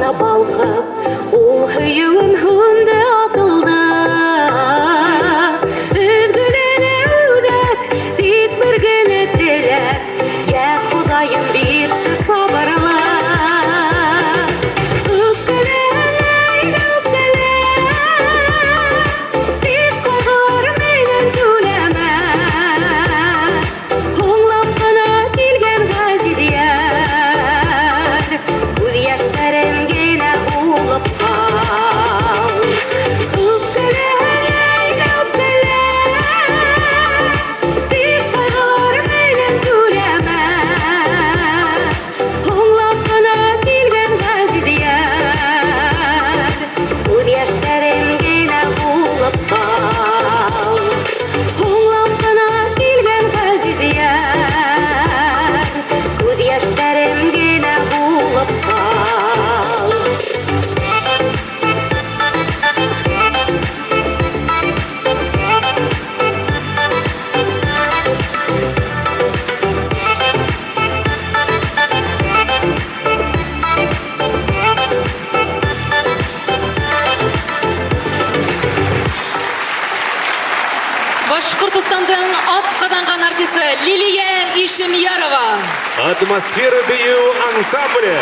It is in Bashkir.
Гына балҡып, ул һөйөүем һүнде, атылды. Өҙгөләнә үҙәк, тик бер генә теләк: йә Хоҙайым, бирсе сабырлыҡ. Үпкәлә, үпкәлә, тик ҡайғылар менән түләмә. Һуңлап ҡына килгән ғәзиз йәр, күҙ йәштәрем генә булып ҡал. Үпкәлә, үпкәлә, тик ҡайғылар менән түләмә. Һуңлап ҡына килгән ғәзиз йәр, күҙ йәштәрем генә булып ҡал. Һуңлап ҡына килгән ғәзиз йәр, күҙ йәштәрем генә булып ҡал. Башҡортостандың атҡаҙанған артисы Лилия Ишемьярова. «Атмосфера» бейеү ансамбле.